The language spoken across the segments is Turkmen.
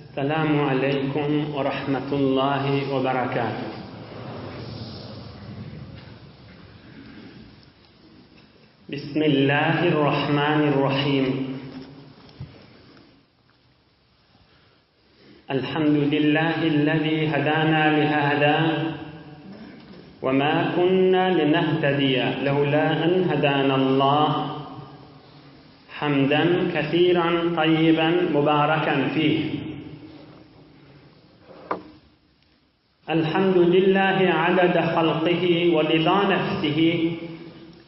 Esselamu aleýkum we rahmetullahi we berekatuh. Bismillahirrahmanirrahim. Elhamdülillahi'llezî hedâna lihâzâ ve mâ kunnâ linehtediye levlâ en hedânallâh. Hamden kesiran tayyiben mübareken fih. Elhamdülillahi adede halqihi ve rida nefsihi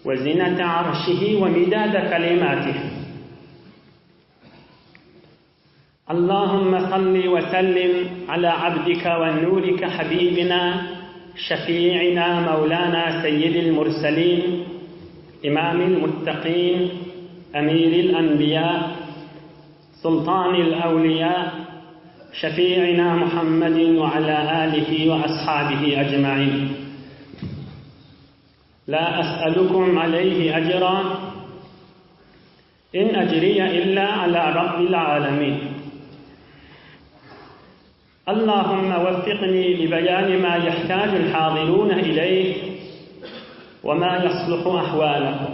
ve zinete arşihi ve midade kelimatih. Allahümme salli ve sellim ala abdike ve nurike habibina şefi'ina mevlana seyyidil murselin imamil muttakin emiril enbiya sultanil evliya şefi'ina Muhammedin ve ala alihi ve ashabihi ecmain. La es'elukum aleyhi ecra In ejriye illa ala Rabbil alemin. Allahümme veffikni li beyani ma yehtacul hadirune ileyh ve ma yasluhu ahvalehum.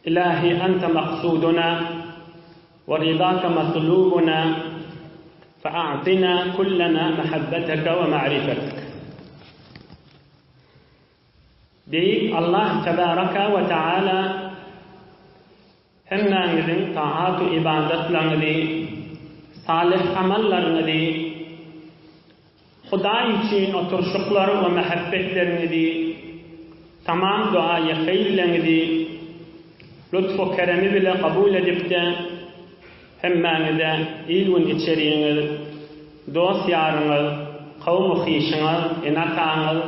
İlahi ente maksuduna ve ridake matlubuna fe'a'tina kullena mehabbeteke ve ma'rifetek. Beýik Allah tebaraka we taala hemmäňiziň taat-u ybadatlaryňyzy, salyh amallaryňyzy, Hudaý üçin oturyşyklar we mähebbetleriňizi, tamam duaýy heýrleňizi lutf-u keremi bile kabul edip-de, hemmäňize il-gün içeriňiz, dost-ýaryňyz, kowum-u hyşyňyz, ene-ataňyz,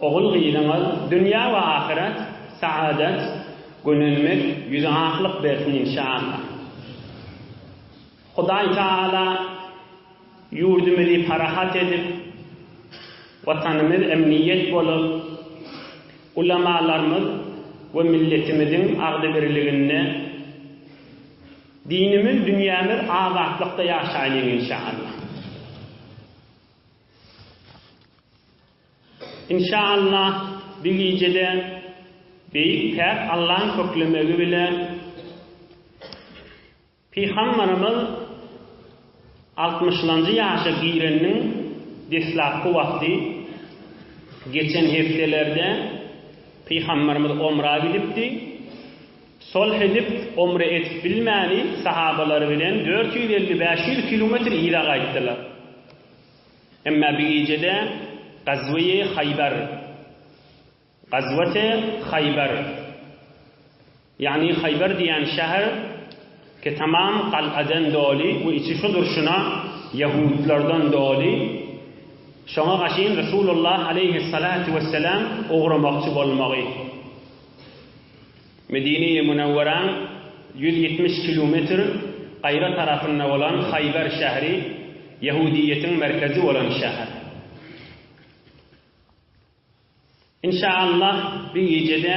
Ogul-gyzyňyz dünýä we ahyret saadet, gönenmek, ýüzi aklyk bersin inşallah. Hudaý Taala ýurdumyzy parahat edip, Watanymyz emniýet bolup, ulamalarymyz we milletimiziň agzybirliginde dinimiz, dünýämiz azatlykda ýaşaýlyň inşallah. Inşa-Allah, bi gijede Beýik Päk Allaň köklemegi bile Pygambarymyz altmyşlanjy ýaşa gireniniň deslapky wagty geçen hepdelerde Pygambarymyz omra gidipdi. Solh edip, omre edip bilmäni sahabalary bilen 450-500 kilometr yza gaýtdylar. Emma bi gijede Gazweýi Haýbar, Gazwete Haýbar, ýagny Haýbar diýen şäher ki tamam gal'adan doly we içi şu durşuna ýahudlardan doly, şoňa gaşyn Resulullah aleýhissalatu wessalam ugramakçy bolmagy. Medine-i Münewweräň 170 kilometr gaýra tarapynda bolan Haýber şäheri ýehudiýetiň merkezi bolan şäher. Inşaallah bir gijede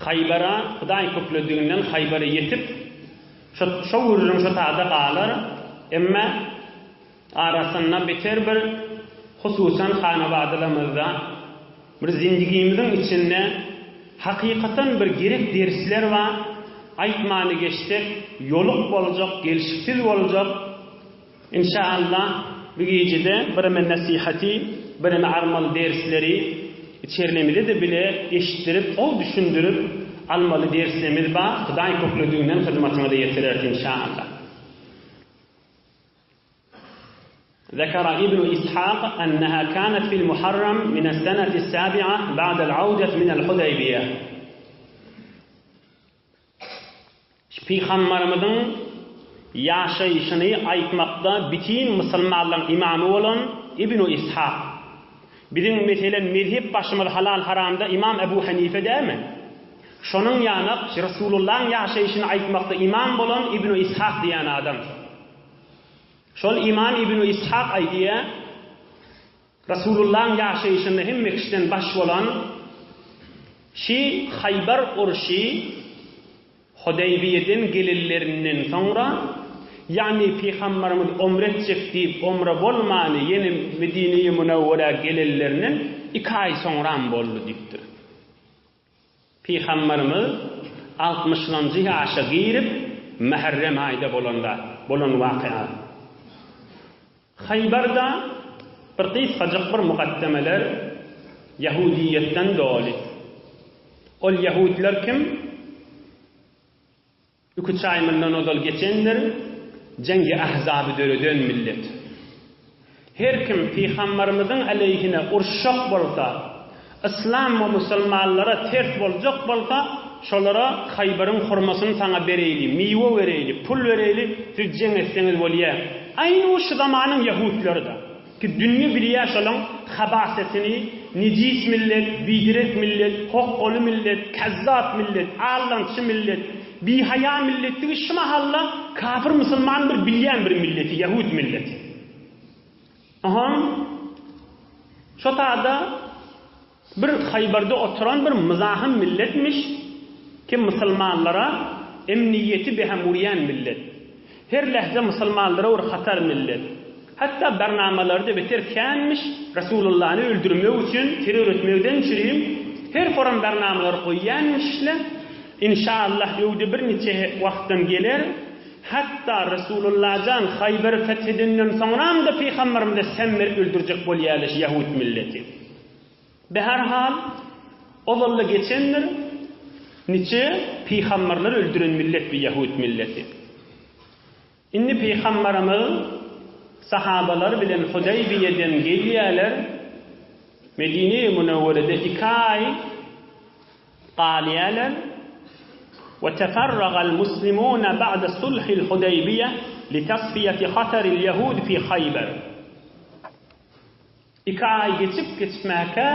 Haýbara Hudaý köklediginden Haýbara ýetip, şo şo gürrüň şo tada galar, emma arasynda beter bir hususan hanabadalarymyzda Bir zindigimiziň içinde hakykatan bir gerek dersler bar, aýtmany geçsek ýoluk boljak, gelşiksiz boljak. Inşaallah bu gijede bireme nesihaty, bireme armaly dersleri içerlemizede bile eşitdirip, gowy düşündirip almaly derslerimiz bar, Hudaý köklediginden hyzmatyňyza ýetireris inşaallah. Zekera Ibnu Ishak enneha kânet fil Muharrem mine's-senetis-sâbi'a ba'de'l-avdet minel-Hudeybiye. Pygambarymyzyň ýaşaýşyny aýtmakda bütin musulmanlaryň imamy bolan Ibnu Ishak. Biziň meselen mezhep başymyz halal-haramda Imam Ebu Hanife dälmi? Şonuň ýanak Resulullahyň ýaşaýşyny aýtmakda imam bolan Ibnu Ishak diýen adam. Şol Ymam Ibnu Ishak aýdýar, Resulullahyň ýaşaýşynda hemme kişiden baş bolan şi Haýbar urşy Hudeýbiýeden gelenlerinden soňra. Ýagny Pygambarymyz omre etjek diýip omre bolmany ýene Medine-i Münewwerä gelenlerinden iki aý soňram boldy diýipdir. Pygambarymyz altmyşlanjy ýaşa girip Mäherrem aýda bolan zat, bolan wakyýa. Haýbarda bir gysgajyk bir mukaddemeler ýahudiýetden doly. Ol ýahudiler kim? Iki-üç aý mundan ozal geçendir, Jengi Ahzaby döreden millet. Her kim Pygambarymyzyň aleýhine uruşjak bolsa, Yslam we musulmanlara ters boljak bolsa, şolara Haýbaryň hurmasyny saňa bereýli, miwe bereýli, pul bereýli, siz jeň etseňiz bolýa. Aýny şu zamanyň ýahutlary-da. Ki dünýe bilýä şolaň habasetini, nejis millet, biderek millet, hokgaly millet, kezzap millet, allançy millet, bihaýa milletdigi şu mahalla kafir musulman bir bilýän bir milleti ýahud milleti. Oňam şo tada Bir Haýbarda oturan bir myzahym milletmiş ki musulmanlara emniýeti behem urýan millet. Her lähze musulmanlara bir hatar millet. Hatda barnamalary-da beter känmiş, Resulullany öldürmek üçin terror etmekden çürim her forum barnamalar goýýanmişle, Inşaallah öwde bir niçe wagtdan geler, hatda Resulullajan Haýbary feth edenden soňram-da Pygamberimize sem berip öldürjek bolýarlyş ýahud milleti. Beherhal, ozalda geçendir, niçe pygamberleri öldüren millet bu ýahud milleti. Indi pygamberimiz sahabalary bilen Hudaýbiýeden gelýärler, Medine-i Münewwerede iki aý galýarlar. We teferragal muslimuna ba'de sulhil Hudaýbiýe li tasfiýeti hataril ýahud fi Haýber. Iki aý geçip-geçmäkä,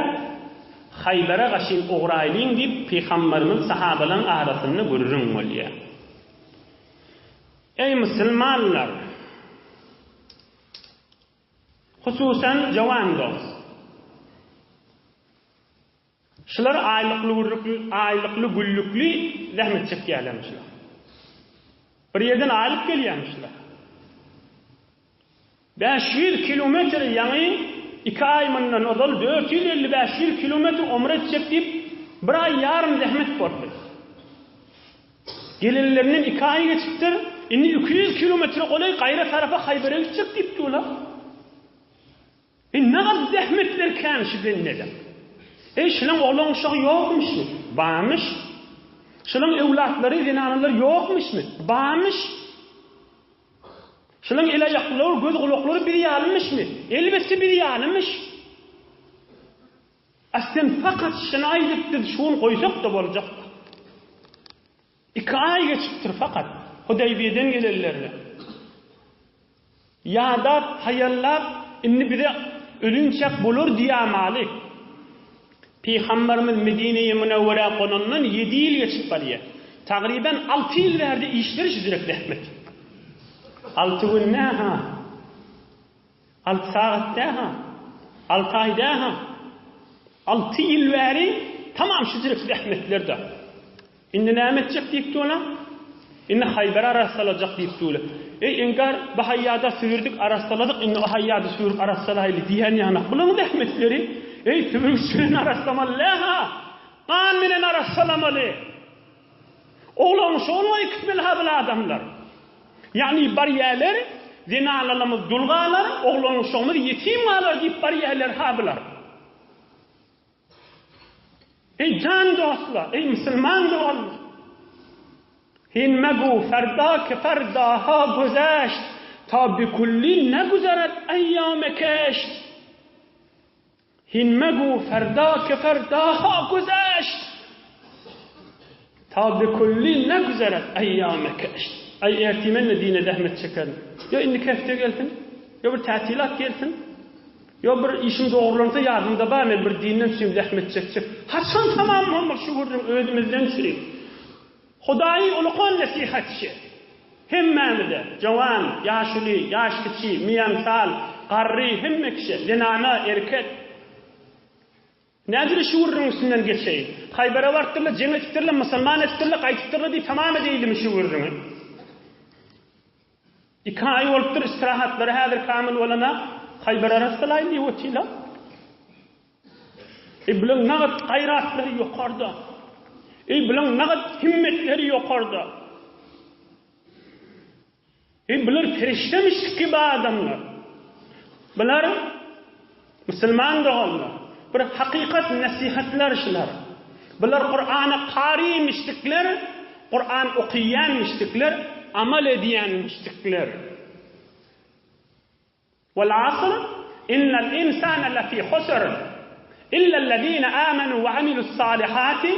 Haýbere gaşyn ugraýlyň diýip, Pygamberimiz sahabalaryň arasynda gürrüň bolýar. Eý, musulmanlar! Hususan, jowan dost! Şular aýlykly-gürlükli, aýlykly-güllükli zähmet çekýärlermiş şular. Bir ýerden aýlyk gelýärmiş şular. 500 kilometr ýaňy iki aý mundan ozal 450 500 kilometr omra etjek diýip, bir aý ýarym zähmet boldy. Gelenlerinden iki aý geçipdir, indi 200 kilometre golaý gaýra tarapa Haýbere gitjek diýipdi olar. Eý, nagat zähmetler kän şu bendede. Eý, şulaň oglan-uşagy ýokmuşmy? Barmyş. Şulaň öwlatlary, zenanalary ýokmuşmy? Barmyş. Şulaň el-aýaklary, göz-gulaklary biz ýalymyşmy? Elbetde biz ýalymyş. A sen fakat şuny aýdyp biz şu gün goýsak-da boljak. Iki aý geçipdir fakat Hudaýbiýeden gelenlerine. Ýadap, haýallap, indi bize ölinçäk bolar diýämaly. Pygamberimiz Medine-i Münewwerä gonandan ýedi ýyl geçip barýar. Tagryban alty ýyl bärde işleri şüjrek zähmet. Alty gün nä-ha? Alty sagat dä-ha? Alty aý dä-ha? Alty ýyl bäri tamam şüjrek zähmetler-de. Indi näme etjek diýipdi ola? Indi Haýbary arassalajak diýipdi ola. Eý, inkar, bu haýýada sübürdik, arassaladyk, indi o haýýady sübürip arassalaýly diýen ýanak. Bulaň zähmetleri, eý, sübürgiç bilen arasslamaly däl-ha, gan bilen arassalamaly. Oglan şony äkitmeli-ha bul adamlar. Ýagny barýärler, zenanalarymyz dul galar, oglan-uşagymyz ýetim galar diýip barýärler-ha bular. Eý jan dostlar, eý musulman doganlar! Hin megu ferda ki ferdaha güzeşt, ta bi kulli neguzerad eýýame keşt. Hin megu ferda ki ferdaha güzeşt, ta bi kulli neguzerad eýýame keşt. Aý ertir men-de dine zähmet çekerin. Ýa indiki hepde gelsin, ýa bir tätilat gelsin. Ýo bir işim dogrulansa ýadymda bar men bir dinden üçin zähmet çekjek. Haçan tamam bolmaz şu gürrüň özümizden çürim. Hudaýy ulukan nesihatçy. Hemmämize, jowan, ýaşuly, ýaş kiçi, miýansal, garry hemme kişä, zenana, erkek. Nädire şu gürrüň üstünden geçeýin. Haýbere barypdyrlar, jeň edipdirler, musulman edipdirler, gaýdypdyrlar diýip tamam edeýlimi şu gürrüňi. Iki aý bolupdyr, istirahatlary häzir kamyl bolana, Haýbar arassalaýyn diýip otyrlar. Eý, bulaň nagat gaýratlary ýokarda. Eý, bulaň nagat himmetleri ýokarda. Eý, bular perişdemiş ki bu adamlar. Bular musulman doganlar. Bir hakykat nesihatlar şular. Bular Kur'ana kary mişdikler, Kur'an okyýan mişdikler, amal edýän mişdikler. Wal asr, innal insana lefî husr, illellezîne âmenû ve amilu's-sâlihâti,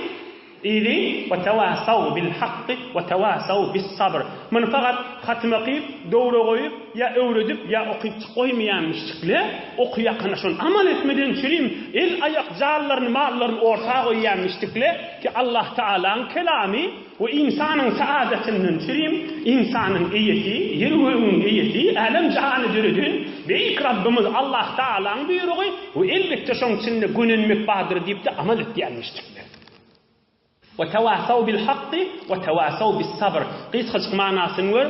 yzy, ve tewâsav bil-hakky ve tewâsav bis-sabr. Muny fakat hatym okyp, döwre goýup, ýa öwredip, ýa okyp goýmaýanmyşjykle, okuýakana şony amal etmeden çürim, el-aýak, janlaryny, mallaryny orta goýýanmyşdykle, ki Allah Tagalaň kelamy, We ynsanyň saadatinden çürim, ynsanyň eýesi, ýer-gögüň eýesi, älem-jahany döreden Beýik Rabbymyz Allah Tagalaň buýrugy we elbetde şoň içinde gönenmek bardyr diýip-de amal etýänmişdikler. We tewasaw bil hakky we tewasaw bis sabr. Gysgajyk manasyny gör,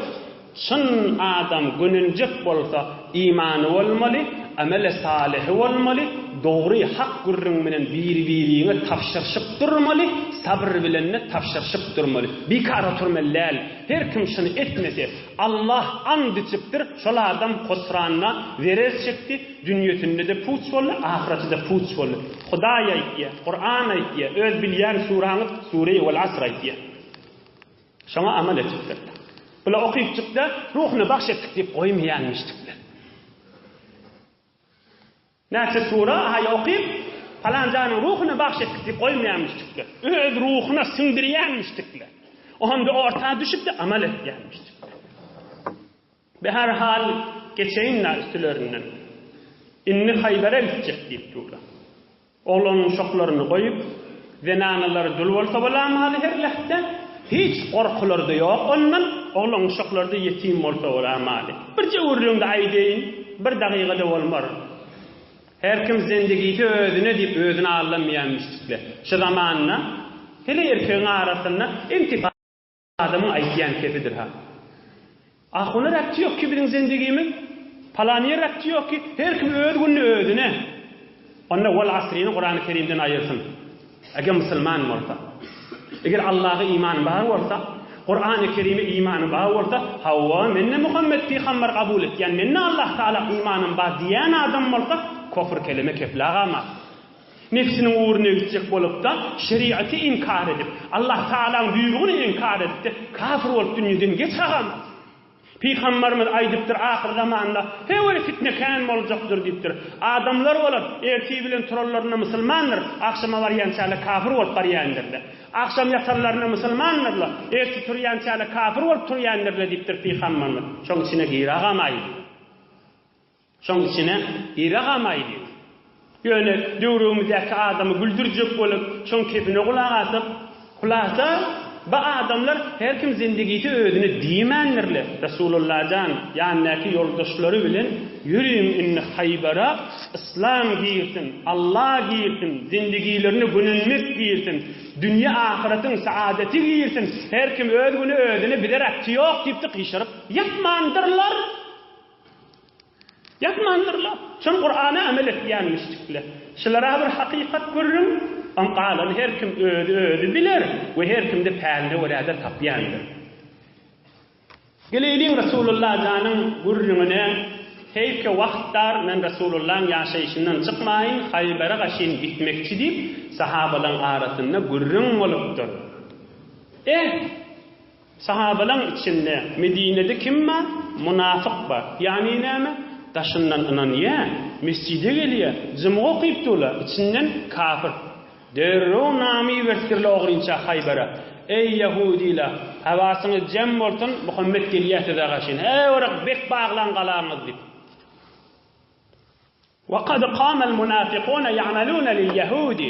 Çyn adam gönenjek bolsa imany bolmaly, ameli salyhy bolmaly, dogry hak gürrüň bilen biri-biriňe tabşyryşyp durmaly, sabyr bilende tabşyryşyp durmaly. Bikar oturmaly däl. Her kim şuny etmese, Allah and içipdir, şol adam husranda zerer çekdi, dünýesinde-de puç boldy, ahyretde-de puç boldy. Hudaý aýtýar, Kuran aýtýar, öz bilýän suraňyz Sure-i Wel-Asr aýtýar. Şoňa amal edipdirler. Bular okypjykda ruhuny bagş etdik diýip goýmaýanmyşdyklar. Näçe sura, aýa okyp, palanjanyň ruhuny bagş etdik diýip goýmaýanmyşdyklar. Öz ruhuna siňdirýänmişdikler. Onda orta düşüp-de amal etýänmişdikler. Be her hal geçeýin-dä üstülerinden. Indi Haýbere gitjek diýip durlar. Oglanyň uşaklaryny goýup, zenanalary dul bolsa bolamaly her lähde, hiç gorkulary-da ýok ondan, oglan uşaklary-da ýetim bolsa bolamaly. Birje gürrüňde aýdaýyn, bir dagyga-da bolmar. Her kim zendigisi özüne diýip özüni aldamaýan müşdikler. Şu zamanda heleý erkegiň arasynda entek Adamyň aýtýan kepidir ha. Ahuna rebti ýok ki biziň zendigimiz, palanyýa rebti ýok ki, her kim öz gününi özüne. Onda wal asryny Kurany Kerimden aýyrsyn. Eger musulman bolsa. Eger Allaha imany bar bolsa, Kurany Kerime imany bar bolsa, hawa mende Muhammet pygamber kabul etýän, mende Allah Taala imanym bar diýen adam bolsa, kofr keleme keplagama. Nebsiniň ugruna gitjek bolup-da, şeriaty inkar edip, Allah Tagalaň buýrugyny inkar edip-de, kafir bolup dünýeden geç agam. Pygambarymyz aýdypdyr, ahyr zamanda heý fitne kän boljakdyr diýipdir. Adamlar bolar, ertir bilen turanlarynda musulmandyr, agşama barýançalar kafir bolup barýandirler. Agşam ýatanlarynda musulmandyrlar, ertir turýançalar kafir bolup turýandirler diýipdir Pygambarymyz. Şoň içine gir agam-aý diýip. Şoň içine giragam aýdyň. Ýöne döwregimizdäki adamy güldürjek bolup, şoň kepine gulak asyp, hulasa, bu adamlar her kim zindigisi özüne diýmändirler. Resulullah jan ýanyndaky ýoldaşlary bilen ýörüň indi Haýbara, yslam girsin, Alla girsin, zindigilerine gönenmek girsin, dünýe ahyretiň saadeti girsin, her kim öz güni özüne bize räpti ýok diýipdi gyşaryp ýatmandyrlar. Ýatmandyrlar. Çyn Kurana amel etýänmişdikler. Şulara bir hakykat gürrüň, oň galany her kim özi özi biler we her kimde päline görä-de tapýandyr. Geleýliň Resulullah janyň gürrüňine, Heýf ke wagt dar, men Resulullahyň ýaşaýşyndan çykmaýyn, Haýbere gaşyn gitmekçi diýip, sahabalaň arasynda gürrüň bolupdyr. Eh! Sahabalaň içinde Medinede kim bar? Munafyk bar. Ýagny näme? Daşyndan ynanýa, mesjide gelýä, jumga okyp durlar, içinden kafir. Derrew name iberipdirler ogrynça Haýbara. Eý ýahudylar, hawasyňyz jem bolsun, Muhammet gelýä size gaşyn. Heý orak bek baglaň galaňyzy diýip. وقد قام المنافقون يعملون لليهود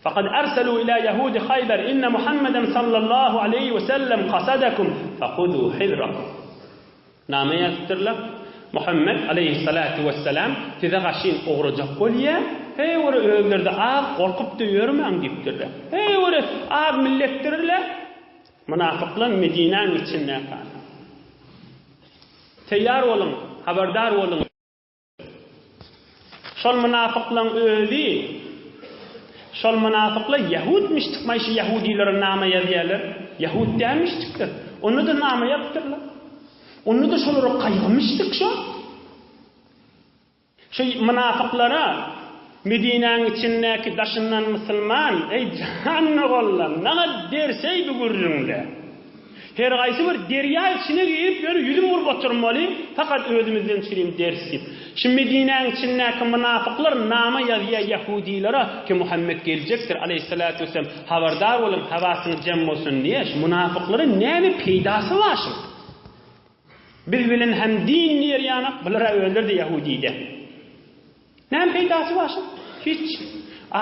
فقد أرسلوا إلى يهود خيبر إن محمدا صلى الله عليه وسلم قصدكم فخذوا حذركم Name ýazypdyrlar. Muhammet aleýhissalatu wessalam size gaşyn ugrajak bolýa, heý bir özleri-de az gorkup-da ýörmäň diýipdirler. Heý bir az milletdirler. Mynafyklar Medinäň içindäki adam. Teýýar boluň, habardar boluň. Şol mynafyklaň özi, şol mynafyklar ýahudmyşdykmaý şu ýahudilere nama ýazýarlar. Ýahud dälmişdikler. Onda-da nama ýazypdyrlar. Onda-da şolara gaýgymyşdyk şo. Şu mynafyklara Medinäň içindäki daşyndan musulman, eý jan doganlar, nagat derseý bu gürrüňde. Her gaýsy bir derýa içine girip ýöne ýüzüm urup oturmaly, fakat özümizden çürim ders diýip. Şu Medinäň içindäki mynafyklar nama ýazýar ýahudylara ki Muhammet geljekdir aleýhissalatu wesselam habardar boluň hawasyňyz jem bolsun diýýär. Şu mynafyklara näme peýdasy bar şuň? Biz bilen hem din diýer ýanak, bular-a özleri-de ýahudide. Näme peýdasy bar şuň? Hiç.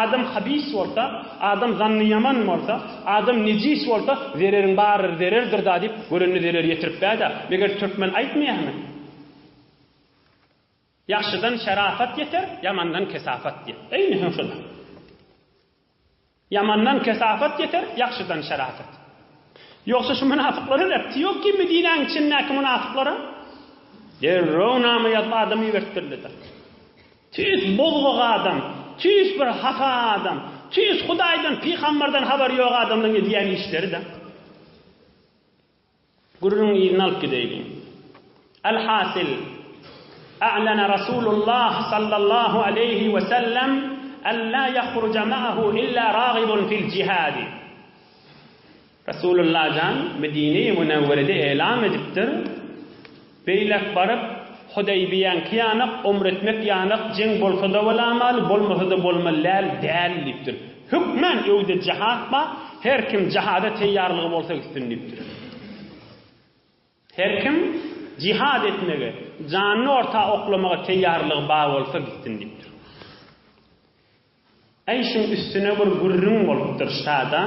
Adam habis bolsa, adam zanny ýaman bolsa, adam nejis bolsa, zereriň bary zererdir-da diýip, görenine zerer ýetirip bä-dä. Meger türkmen aýtmaýarmy? Ýagşydan şerafat ýeter, ýamandan kesafat diýip. Eýni hem şo-da. Ýamandan kesafat ýeter, ýagşydan şerafat. Ýogsa şu mynafyklara repti ýok ki Medinäň içindäki mynafyklara. Derrew nama ýazyp adam ibertdirdiler. Tüýs bozgak adam, tüýs bir hapa adam, tüýs Hudaýdan, pygamberden habary ýok adamlaryň edýän işleri-de. Gürrüňiň yzyny alyp gideýliň. Elhasyl, A'lana Rasulullah sallallahu aleýhi we sellem en la ýahruja ma'ahu illa ragibun fil jihadi. Rasulullah jan Medine-i Münewwerede elam edipdir, Beýläk baryp, Hudaýbiýäňki ýanak, omre etmek ýanak, jeň bolsa-da bolamaly, bolmasa-da bolmaly däl, däl diýipdir. Hökmän öwde jahat bar, her kim jahada teýýarlygy bolsa gitsin diýipdir. Her kim jihad etmege, janyny orta oklamaga teýýarlygy bar bolsa gitsin diýipdir. Äý şuň üstüne bir gürrüň bolupdyr şada,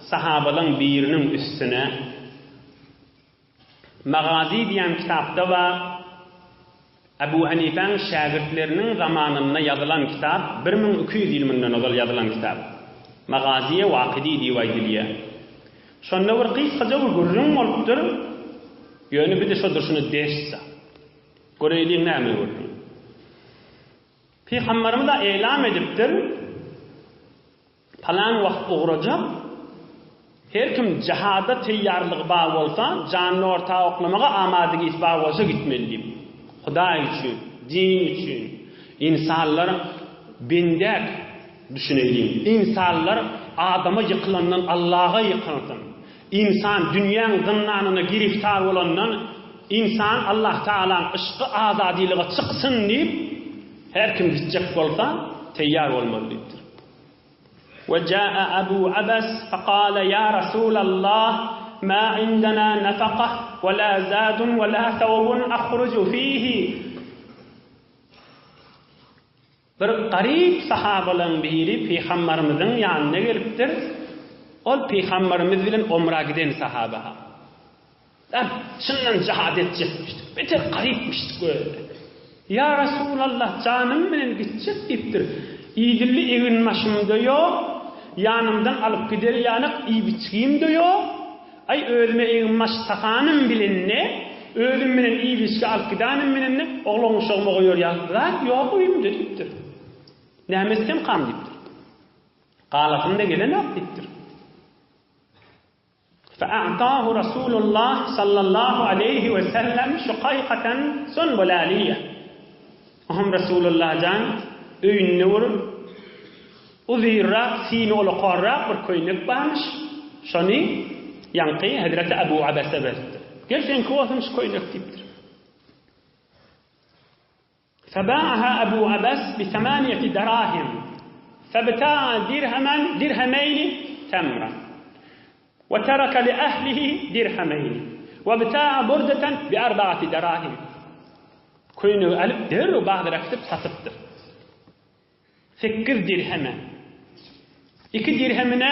sahabalaň biriniň üstüne. Magazi diýen kitapda bar. Ebu Hanifäň şägirtleriniň zamanynda ýazylan kitap, 1200 ýyl mundan ozal ýazylan kitap. Magaziýe Wakydy diýip aýdylýar. Şonda bir gysgaja bir gürrüň bolupdyr. Ýöne bir-de şo durşuna ders-de. Göreýliň näme gürrüň. Pygamberimiz-a elam edipdir. Palan wagt ugrajak, her kim jihada teýýarlygy bar bolsa, janyny orta oklamaga amadygisi bar bolsa gitmeli diýip. Hudaý üçin, din üçin, ynsanlar bendäk düşüneýliň. Ynsanlar adama ýykylandan Allaha ýykylsyn. Ynsan dünýäň zyndanyna giriftar bolandan, ynsan Allah Tagalaň yşky azadylyga çyksyn diýip, her kim gitjek bolsa, teýýar bolmaly diýipdir. We jaa Abu Abas fekale ýa Rasulallah ma indena nefakah we la zadun we la thawbun ahruju fihi. Bir garyp sahabalaryň biri Pygambarymyzyň ýanyna gelipdir. Ol Pygambarymyz bilen omra giden sahaba. Äh, çyndan jihad etjekmişdik. Beter garypmyşdyk özi. Ýa Resulallah, janym bilen gitjek diýipdir. Idilli eginbaşym-da ýok, ýanymdan alyp gider ýanak iýip-içgim-de ýok. Aý, özüme eginbaş tapanym bilen ne, özüm bilen iýip-içgi alyp gidenim bilen ne, oglan-uşagyma goýar ýaly zat ýok öýümde diýipdir. Näme etsemkam diýipdir. Galasym-da gelenok diýipdir. Fe'a'tahu Rasulullah sallallahu aleýhi we sellem şukaýkaten sunbulaliýe. Oňam Resulullah jan öýünde bir uzynrak, syny ulakanrak bir köýnek barmyş. Şony ýaňky hezreti Abu Abese beripdir. Gel seňki bolsun şu köýnek diýipdir. Feba'aha Abu Abas bi semaniyeti derahim febta'a dirhemen dirhemeyni temran we tereke li ehlihi dirhemeyni we bta'a burdeten bi erbaati derahim. Köýnegi alyp derrew bazara äkidip satypdyr. Sekiz dirheme. Iki dirhemine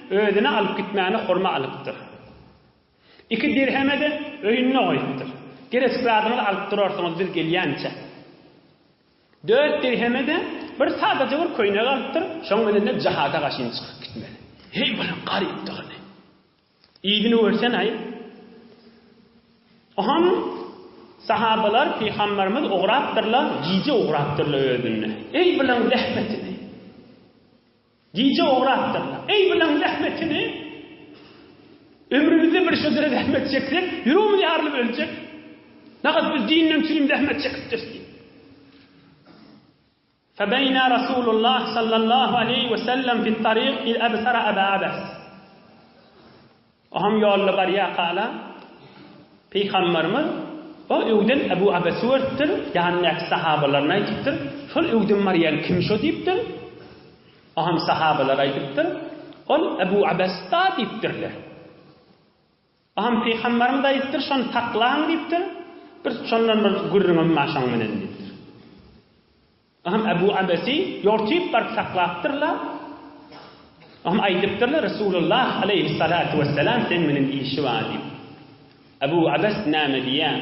özüne alyp gitmäne hurma alypdyr. Iki dirheme-de öýünde goýupdyr. Gerek zadyňyzy alyp durarsyňyz biz gelýänçä. Dört dirheme-de bir sadaja bir köýnek alypdyr, şoň bilen-de jahada gaşyn çykyp gitmeli. Heý, munuň garypdygyny! Yzyny görsen-aý. Oham. Sahabalar Pygamberimiz ugrapdyrlar, gije ugrapdyrlar özünde. Eý bulaň zähmetini! Gije ugrapdyrlar. Eý bulaň zähmetini! Ömrümizde bir şo dere zähmet çeksek, ýüregimiz ýarylyp öljek. Nagat biz dinden çürim zähmet çekipdiris diýip. Febeýna Rasulullah sallallahu aleýhi we sellem fit-taryk iz ebsara Eba Abes. Oham ýolda barýarkala Pygamberimiz o öwden Ebu Abesi görüpdir, ýanyndaky sahabalaryna aýdypdyr, Şol öwden barýan kim şo diýipdir. Oham sahabalar aýdypdyr, Ol Ebu Abes-da diýipdirler. Aham pygamberimiz aýdypdyr, şony saklaň diýipdir, bir şondan bir gürrüňim bar şoň bilen diýipdir. Aham Ebu Abesi ýortyp baryp saklapdyrlar. Aham aýdypdyrlar, Resulullah aleýhissalatu wessalam seň bilen işi bar diýip. Ebu Abes näme diýýär?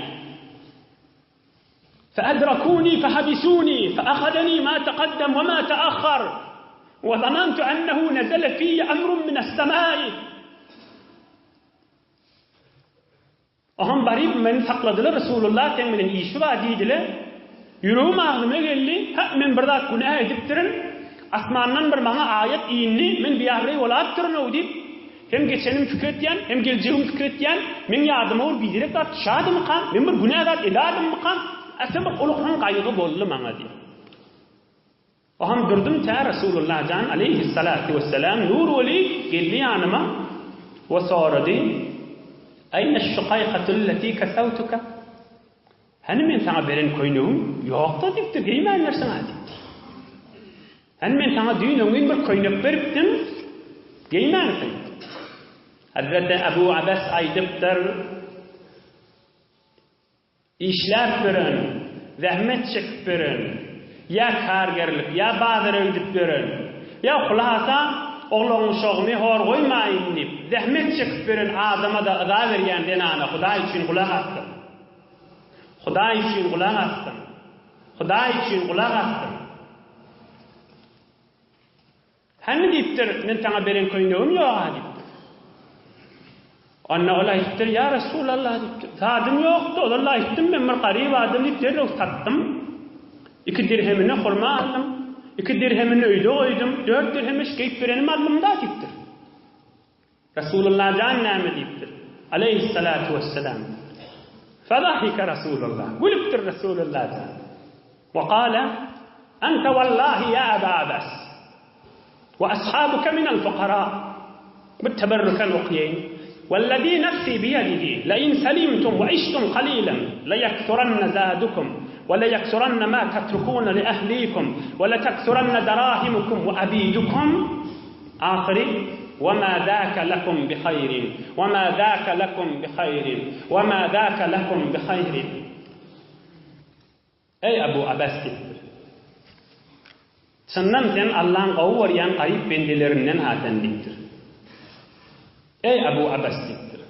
Feedrakuni fehabisuni feahadeni ma tekaddem we ma teahhar we zanantu ennehu nezele fiyye emrun minessemai. Oham baryp meni sakladylar Resulullah seň bilen işi bar diýdiler. Ýüregim agzyma geldi, hä men bir zat günä edipdirin, asmandan bir maňa aýat indi, men biabraý bolapdyryn-ow diýip, hem geçenimi pikir etýän, hem geljegimi pikir etýän, meň ýadyma bir biderek zat düşädimikam, men bir günä zat edädimmikam, ähli bir uly gaýgy boldy maňa diýip. Oham durdum tä Resulullah jan aleýhissalatu wessalam nur weli geldi ýanyma we sorady, Aýneş-şukaýkatulleti kesewtuka? Hany men saňa beren köýnegim ýok-da diýipdir, geýmändirsiň-ä diýipdir. Hany men saňa düýn-öňňin bir köýnek beripdim, geýmänsiň. Hazreti Abu Abes aýdypdyr, Işläp ýören, zähmet çekip ýören, ýa kargerlik, ýa bazara gidip ýören, ýa hulasa, oglan-uşagymy hor goýmaýyn diýip, zähmet çekip ýören adama-da yza berýän zenana Hudaý üçin gulak asdyň. Hudaý üçin gulak asdyň. Hudaý üçin gulak asdyň. Hany diýipdir, men saňa beren köýnegim ýog-a diýipdir. Onda ol aýdypdyr, Ýa Resulallah diýipdir, zadym ýokdy, ozal-da aýtdym, men bir garyp adam diýip derrew satdym. Iki dirhemine hurma aldym, iki dirhemini öýde goýdum, dört dirheme şu geýip berenimi aldym-da diýipdir. Resulullah jan näme diýipdir? Aleýhissalatu wessalam. Fadahika Resulullah. Gülüpdir Resulullah jan. Wa kala, Ente wallahi ýa Aba Abas. Wa ashabuka minel fukara. Bir teberrüken okaýyn. Wellezî nefsî biyedihi, lein selimtum we iştum kalilen, leyeksuranne zâdukum, we leyeksuranne mâ tetrukûne li ehlîkum, we leteksuranne derahimukum we abidukum. Ahyry, Wa ma zâke lekum bi haýrin, wa ma zâke lekum bi haýrin, wa ma zâke lekum bi haýrin. Eý, Abu Abas diýipdir. Çyndan sen Allaň gowy görýän garyp bendelerinden-ha sen diýipdir. Eý, Abu Abas diýipdir.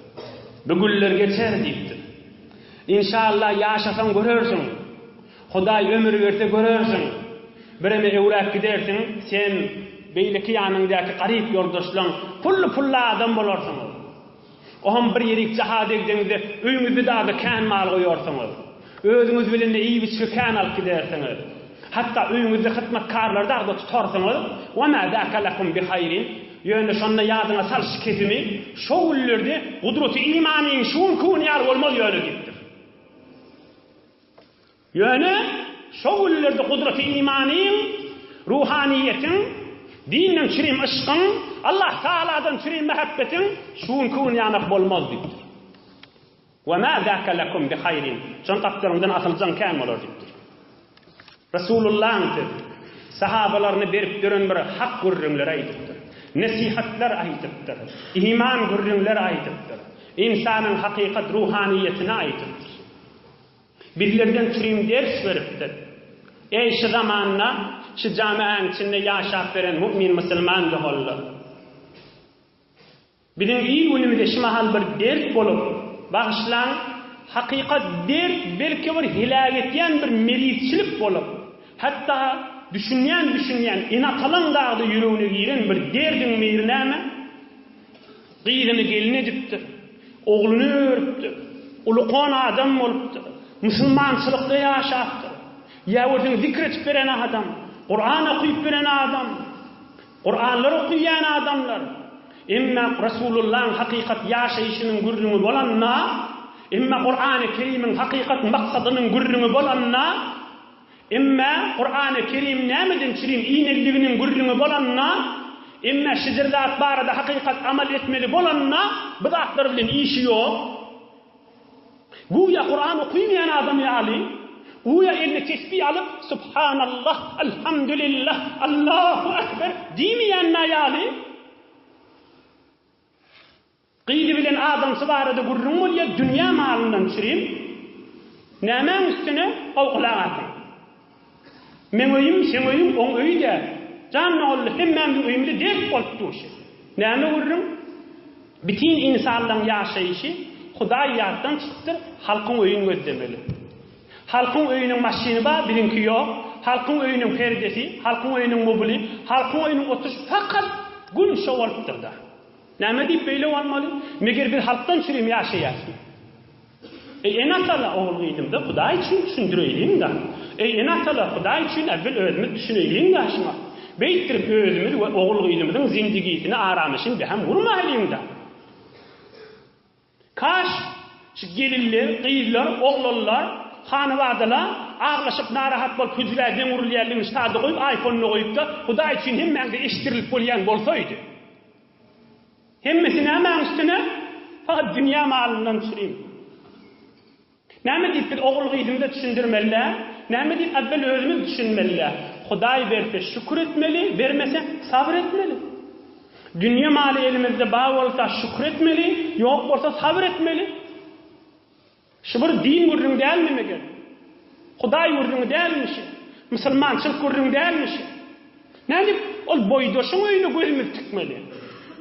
Bu günler geçer diýipdir. Inşallah ýaşasaň görersiň. Hudaý ömür berse görersiň. Bireme öwräp gidersiň, sen beýleki ýanyňdaky garyp ýoldaşlaň pully-pully adam bolarsyňyz. Oham bir ýerik jaha degdeňizde öýüňizde dagy kän mal goýarsyňyz. Özüňiz bilen-de iýip-içgi kän alyp gidersiňiz. Hatda öýüňizde hyzmatkarlary dagy-da tutarsyňyz. Wa ma zaka lekum bi haýrin. Ýöne şonda ýadyňa sal şu kesimi, şo günlerde gudraty imanyň şu günki gün ýaly bolmaz ýöne diýipdir. Ýöne şo günlerde gudraty imanyň, ruhanyýetiň, dinden çürim yşkyň, Allah Tagaladan çürim mähebbetiň şu günki gün ýanak bolmaz diýipdir. Ve ma zâke lekum bi haýrin. Şoň gapdalyňdan asyljaň kän bolar diýipdir. Resulullahyň sözi. Sahabalaryna berip ýören bir hak gürrüňleri aýdypdyr. Nesihatlar aýdypdyr. Iman gürrüňleri aýdypdyr. Ynsanyň hakykat ruhanyýetini aýdypdyr. Bizlerden çürim ders beripdir. Eý şu zamanda şu jamiäň içinde ýaşap beren mu'min musulman doganlar! Biziň il-günümize şu mahal bir dert bolup, bagyşlaň, hakykat dert belki bir heläk etýän bir merizçilik bolup, hatda düşünýän-düşünýän ene-atalaň dagda ýüregine giren bir derdiň biri näme? Gyzyny gelin edipdir. Ogluny örüpdir. Ulkan adam bolupdyr. Musulmançylykda ýaşapdyr. Ýa görseň zikr edip beren adam, Kuran okyp beren adam, Kuranlar okaýan adamlar. Emma Resulullahyň hakykat ýaşaýşynyň gürrüňi bolanda, emma Kurany Kerimiň hakykat maksadynyň gürrüňi bolanda, emma Kurany Kerim nämeden çürim inenliginiň gürrüňi bolanda, emma şidir zat barada hakykat amal etmeli bolanda, bu zatlar bilen işi ýok. Güýä Kuran okymaýan adam ýaly, güýä eline tesbih alyp, Subhanallah, Alhamdulillah, Allahu Ekber diýmeýän ýaly, gyzy bilen adamsy barada gürrüň bolýar, dünýä malyndan çürim. Nämäň üstüne? Gowy gulak asyň. Meň öýüm, seň öýüň, oň öýi däl. Jan doganly, hemmämiziň öýümizde dert bolup dur şu. Näme gürrüň? Bitin ynsanlaň ýaşaýşy Hudaý ýatdan çykypdyr, halkyň öýüni gözlemeli. Halkyň öýüniň maşyny bar, biziňki ýok. Halkyň öýüniň perdesi, halkyň öýüniň mobili, halkyň öýüniň oturyşy fakat gün şo bolupdyr-da. Näme diýip beýle bolmaly? Meger biz halkdan çürim ýaşaýasmy? Eý, ene-atalar, ogul-gyzymyza Hudaý üçin düşündireýliň-dä. Eý, ene-atalar, Hudaý üçin äwwel özümiz düşüneýliň-dä şuňa. Beýtdirip özümiz we ogul-gyzymyzyň zindigisini, aramyşyny beham gurmaýlyň-da. Kaş, şu gelinler, gyzlar, oglanlar, hanabadalar aglaşyp narahat bolup hüjrä deň urulýanlygyny ştada goýup, aýfonda goýup-da, Hudaý üçin hemmäňize eşitdirilip bolýan bolsaýdy. Hemmesi nämäň üstüne? Fakat dünýä malyndan çürim. Näme diýip biz ogul-gyzymyza düşündirmeli-dä? Näme diýip äwwel özümiz düşünmeli-dä? Hudaý berse şükür etmeli, bermese sabyr etmeli. Dünýe maly elimizde bar bolsa şükür etmeli, ýok bolsa sabyr etmeli. Şu bir din gürrüň dälmi meger? Hudaý gürrüňi dälmi şu? Musulmançylyk gürrüňi dälmi şu? Nädip ol boýdaşyň öýüne gözümizi tikmeli?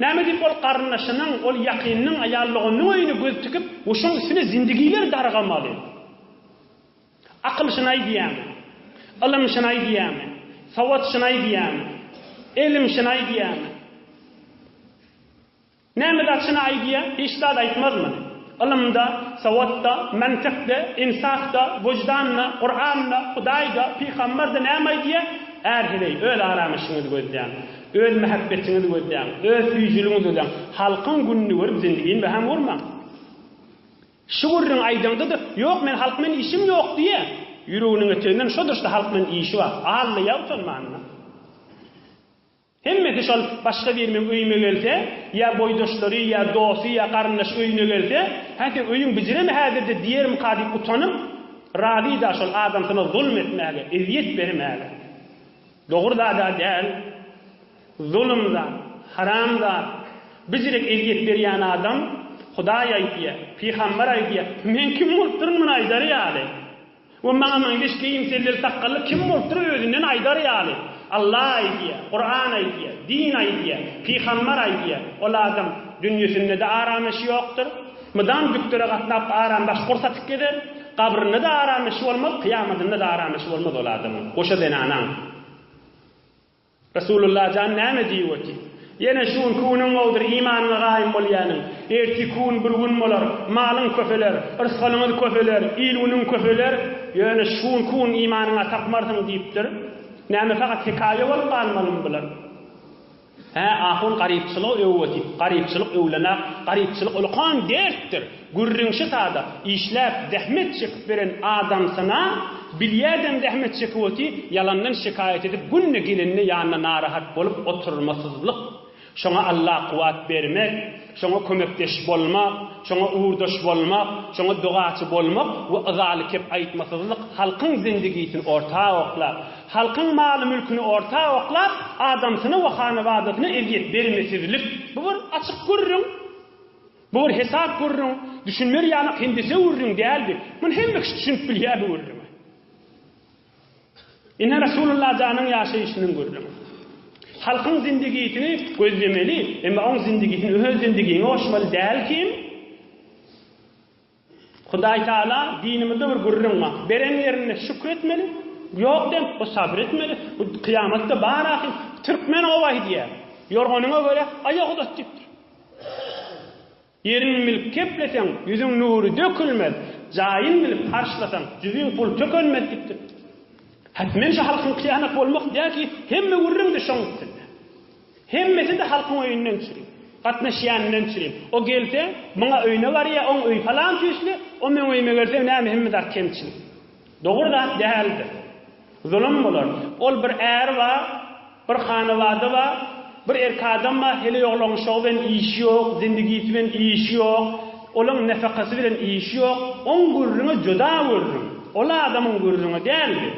Näme diýip ol garyndaşynyň, ol ýakynynyň, aýal doganynyň öýüne göz tikip, we şoň üstüne zindigiler dargamaly? Akyl şuny aýdýamy? Ylym şuny aýdýamy? Sowat şuny aýdýamy? Elim şuny aýdýamy? Näme zat şuny aýdýa, hiç zat aýtmaz muny. Ylymda, sowatda, mantykda, insafda, wyždanda, Kuranda, Hudaýda, pygamberda näme aýdýa? Är heleý, öz aramyşyňyzy gözläň, öz mähebbetiňizi gözläň, öz süýjüligiňizi gözläň, halkyň gününi görüp zindigini beham gurmaň. Şu gürrüňi aýdaňda-da, ýok men halk bilen işim ýok diýýä. Ýüreginiň eteginden şodur şda halk bilen işi bar. Aldaýa utanmanyna. Hemmesi şol başga biri meň öýüme gelse, ýa boýdaşlary, ýa dosty, ýa garyndaşy öýüne gelse, hä seň öýüň bijiremi häzirde diýerimka diýip utanyp, razy-da şol adamsyna zulum etmäge, ezýet bermäge. Dogry zad-a däl. Zulum zat, haram zat. Bijirek ezýet berýän adam, Hudaý aýdýa, pygamber aýdýa, men kim bolup durun muny aýdar ýaly? We maňa meňzeş geýim selleli sakgally kim bolupdyr özünden aýdar ýaly. Allah aýdýar, Kuran aýdýar, din aýdýar, pygambar aýdýar. Ol adam dünýesinde-de aramyşy ýokdur. Mydam dükdere gatnap aram baş gursatyp gezer. Gabrynda-da aramyşy bolmaz, kyýamadynda-da aramyşy bolmaz ol adamyň, goşa zenanaň. Resulullah jan näme diýip otyr? Ýene şu günki günüň gowudyr, imanyňa gaýym bolýanyň. Ertirki gün bir gün bolar, malyň köpeler, yrsgalyňyz köpeler, il-günüň köpeler, ýöne şu günki gün imanyňa tapmarsyň diýipdir. Näme fakat hekaýa bolup galmalymy bular? Hä, ahun garypçylygy öwüp otyr. Garypçylyk öwlenak, garypçylyk ulkan dertdir. Gürrüňşi sada, işläp, zähmet çekip beren adamsyna, bilýädem zähmet çekip oty, ýalandan şikaýat edip, günde gelende ýanyna narahat bolup oturmasyzlyk. Şoňa Alla kuwwat bermek, şoňa kömekdeş bolmak, şoňa ugurdaş bolmak, şoňa dogaçy bolmak we yzaly kep aýtmasyzlyk halkyň zindigisini orta oklap, halkyň maly-mülküni orta oklap, adamsyna we hanabadasyna ezýet bermesizlik. Bu bir açyk gürrüň. Bu bir hesap gürrüň, düşünmer ýaly hendese gürrüň däldi. Muny hemme kişi düşünip bilýär bu gürrüňi. Ine Resulullah janyň ýaşaýşynyň gürrüňi. Halkyň zindigisini gözlemeli, emma oň zindigisini öz zindigiňe goşmaly däl kim? Hudaý Taala dinimizde bir gürrüň bar. Beren ýerinde şükür etmeli, ýok dem, o sabyr etmeli. Bu kyýamatda bar ahyr. Türkmen oba aýdýar. Ýorganyňa görä aýak uzat diýipdir. Ýerini bilip kepleseň, ýüzüň nury dökülmez. Jaýyn bilip harçlasaň, jübiň pul tökenmez diýipdir. Hetmen şu halkyňky ýanak bolmak däl ki, hemme gürrüň-de şoň üstünde. Hemmesi-de halkyň öýünden çürim. Gatnaşýanyndan çürim. O gelse, muňa öýüne barýa, oň öýi palan tüýsli, o meň öýüme gelse, näme hemme zat kemçilik. Dogry zat däldir. Zulum bolar. Ol bir äri bar, bir hanabada bar, bir erk adam bar, heleý oglaň şogy bilen işi ýok, zindigisi bilen işi ýok, olaň nefakasy bilen işi ýok. Oň gürrüňi juda gürrüň. Ol adamyň gürrüňi däl bi.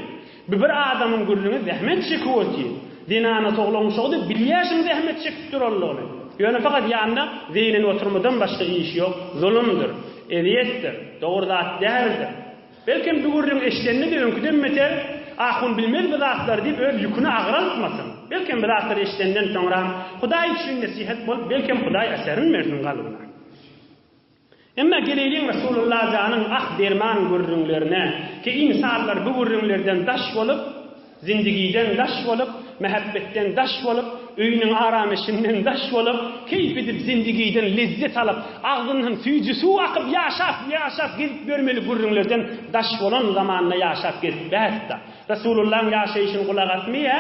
Bi bir adamyň gürrüňi zähmet çekip otyr. Zenana toglaň şogy-da bilýär şuň zähmet çekip duranlygyny. Ýöne fakat ýanynda zeýrenip oturmadan başga işi ýok. Zulumdyr. Ezýetdir. Dogry zat däldir. Belkem bu gürrüň eşidende-de öňküden beter, Ahun bilmez bu zatlary diýip öz ýüküni agraltmasyn. Belkem bu zatlary eşidenden soňram Hudaý üçin nesihat bolup, belkem Hudaý äserin bersin kalbyna. Emma geleýliň Resulullah janyň ah derman gürrüňlerine, ki ynsanlar bu gürrüňlerden daş bolup, Zindigiden daş bolup, mähebbetden daş bolup, öýüniň arameşinden daş bolup, keýp edip zindigiden lezzet alyp, agzyndan süýji suw akyp ýaşap, ýaşap gezip ýörmeli gürrüňlerden daş bolan zamanda ýaşap gezip bäsda. Resulullaň ýaşaýşyny gulak asmaýa.